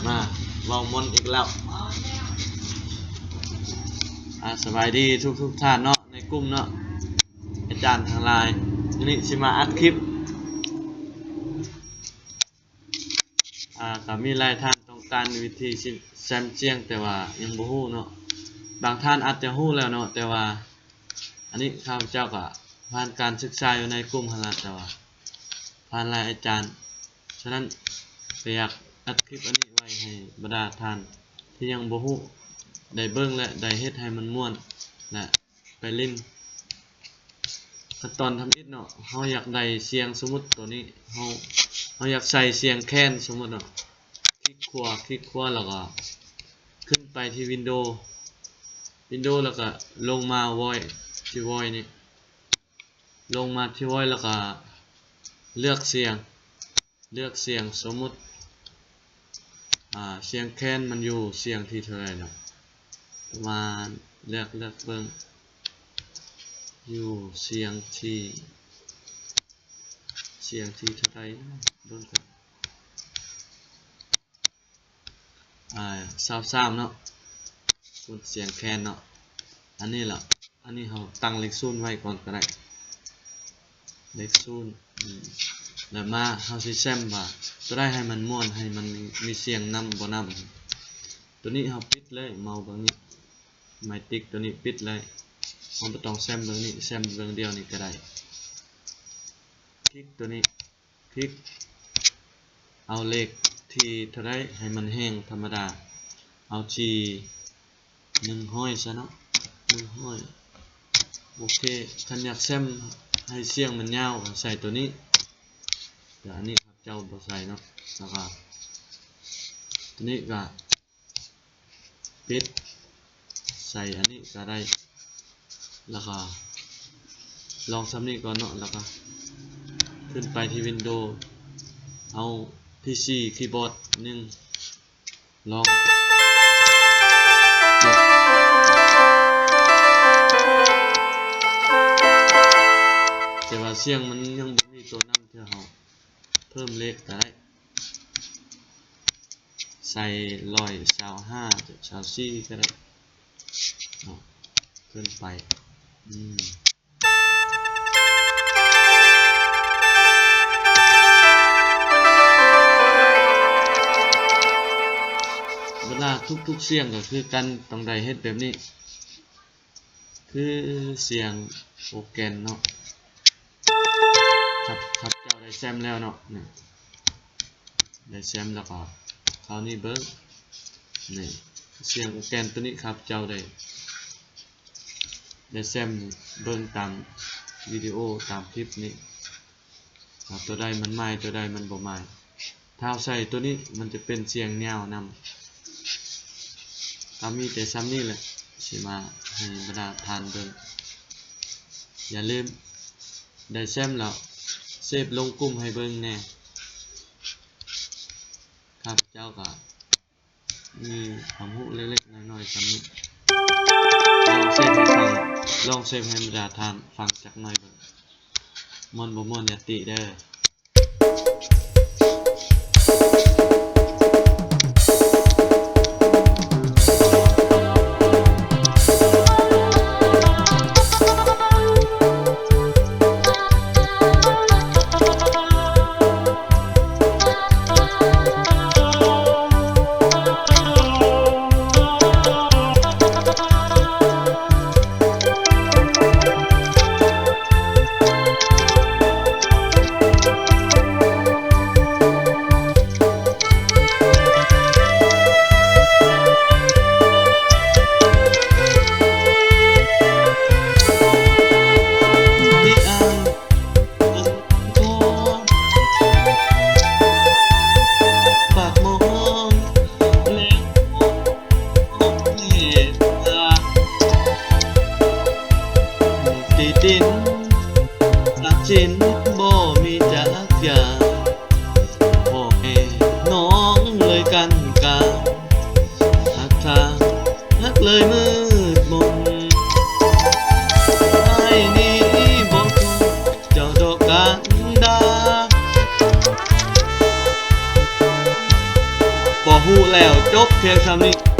ມາເວົ້າມ່ວນອີກແລ້ວ. ອາ ສະບາຍດີທຸກໆທ່ານເນາະ ໃນກຸ່ມເນາະ ອາຈານທັງຫຼາຍ. ມື້ນີ້ຊິມາອັດຄລິບ ອາ ກະມີຫຼາຍທ່ານຕ້ອງການວິທີແຊມສຽງ ແຕ່ວ່າຍັງບໍ່ຮູ້ເນາະ. ບາງທ່ານອາດຈະຮູ້ແລ້ວເນາະ ແຕ່ວ່າ ອັນນີ້ຂ້າພະເຈົ້າກະຜ່ານການສຶກສາຢູ່ໃນກຸ່ມຫັ້ນລະ ແຕ່ວ່າຜ່ານຫຼາຍອາຈານ. ສະນັ້ນ ກະຢາກອັດຄລິບອັນນີ້ໄວ້ໃຫ້ບັນດາທ່ານທີ່ຍັງບໍ່ຮູ້ໄດ້ເບິ່ງ ແລະ ໄດ້ເຮັດໃຫ້ມັນມ່ວນ ແລະ ໄປຫຼິ້ນ. ຂັ້ນຕອນທຳອິດເນາະ ເຮົາຢາກໄດ້ສຽງ ສົມມຸດໂຕນີ້ ເຮົາ ເຮົາຢາກໃສ່ສຽງແຄນ ສົມມຸດເນາະ ຄລິກຂວາ ຄລິກຂວາ ແລ້ວກໍຂຶ້ນໄປທີ່ວິນໂດ ວິນໂດ ແລ້ວກໍລົງມາວອຍ ທີ່ວອຍນີ້ ລົງມາທີ່ວອຍ ແລ້ວກໍເລືອກສຽງ ເລືອກສຽງ ສົມມຸດ ອາ ສຽງແຄນມັນຢູ່ສຽງທີ່ເທົ່າໃດເນາະ ປະມານ ເລືອກ ເລືອກເບິ່ງ ຢູ່ສຽງທີ່ ສຽງທີ່ເທົ່າໃດ ເບິ່ງກ່ອນ. ອາ ຊາວສາມເນາະ ກົດສຽງແຄນເນາະ. ອັນນີ້ລະ ອັນນີ້ເຮົາຕັ້ງເລກສູນໄວ້ກ່ອນກໍໄດ້ ເລກສູນ. ອາ ແລ້ວມາເຮົາຊິແຊມວ່າໂຕໃດໃຫ້ມັນມ່ວນ ໃຫ້ມັນມີ ມີສຽງນຳບໍ່ນຳ. ໂຕນີ້ເຮົາປິດເລີຍ ເມົາສ໌ເບິ່ງນີ້ ໄມຕິກໂຕນີ້ປິດເລີຍ ເຮົາບໍ່ຕ້ອງແຊມເບິ່ງນີ້ ແຊມເບິ່ງດຽວນີ້ກໍໄດ້. ຄລິກໂຕນີ້ ຄລິກ ເອົາເລກທີ່ເທົ່າໃດໃຫ້ມັນແຮງທຳມະດາ ເອົາທີ່ໜຶ່ງຮ້ອຍຊະເນາະ ໜຶ່ງຮ້ອຍ. ໂອເຄ ຄັນຢາກແຊມໃຫ້ສຽງມັນຍາວ ໃສ່ໂຕນີ້ ແຕ່ອັນນີ້ຂ້າພະເຈົ້າບໍ່ໃສ່ເນາະ. ແລ້ວກໍໂຕນີ້ກໍ ປິດ ໃສ່ອັນນີ້ກໍໄດ້ ແລ້ວກໍລອງສ່ຳນີ້ກ່ອນເນາະ ແລ້ວກໍຂຶ້ນໄປທີ່ວິນໂດ ເອົາພີຊີຄີບອດໜຶ່ງ ລອງ ແຕ່ວ່າສຽງມັນຍັງບໍ່ມີໂຕນຳເທື່ອ ເຮົາເພີ່ມເລກກໍໄດ້ ໃສ່ຮ້ອຍຊາວຫ້າ ຊາວສີ່ກໍໄດ້ເນາະ ເກີນໄປ. ອືມ ບັນດາທຸກໆສຽງກໍຄືກັນ ຕ້ອງໄດ້ເຮັດແບບນີ້. ຄືສຽງໂອແກນເນາະ ຄັບ ຄັບເຈົ້າໄດ້ແຊມແລ້ວເນາະ ນີ້ ໄດ້ແຊມແລ້ວກໍຄາວນີ້ເບິ່ງ ນີ້ ສຽງໂອແກນໂຕນີ້ ຄັບເຈົ້າໄດ້ ໄດ້ແຊມ ເບິ່ງຕາມວິດີໂອ ຕາມຄລິບນີ້ ວ່າໂຕໃດມັນໝາຍ ໂຕໃດມັນບໍ່ໝາຍ. ຖ້າເຮົາໃສ່ໂຕນີ້ມັນຈະເປັນສຽງຍາວນຳ. ກໍມີແຕ່ສ່ຳນີ້ແຫຼະ ຊິມາໃຫ້ບັນດາທ່ານເບິ່ງ. ຢ່າລືມ ໄດ້ແຊມແລ້ວ ເຊບລົງກຸ່ມໃຫ້ເບິ່ງແດ່. ຂ້າພະເຈົ້າກໍ ມີຄວາມຮູ້ເລັກໆນ້ອຍໆສ່ຳນີ້ ລອງເຊບໃຫ້ຟັງ ລອງເຊບໃຫ້ບັນດາທ່ານຟັງຈັກໜ້ອຍເບິ່ງ ມ່ວນບໍ່ມ່ວນຢ່າຕິເດີ້. ປາກມອງແລະ ທີ່ດິນສັກສິນບໍ່ມີຈັກຢ່າງ ພໍ່ແມ່ນ້ອງເລີຍກັນການ ຫາກທາງຮັກເລີຍມືດມົນ ອ້າຍນີ້ບໍ່ ເຈົ້າດອກກັນດາ ບໍ່ຮູ້ແລ້ວ ຈົບພຽງສ່ຳນີ້.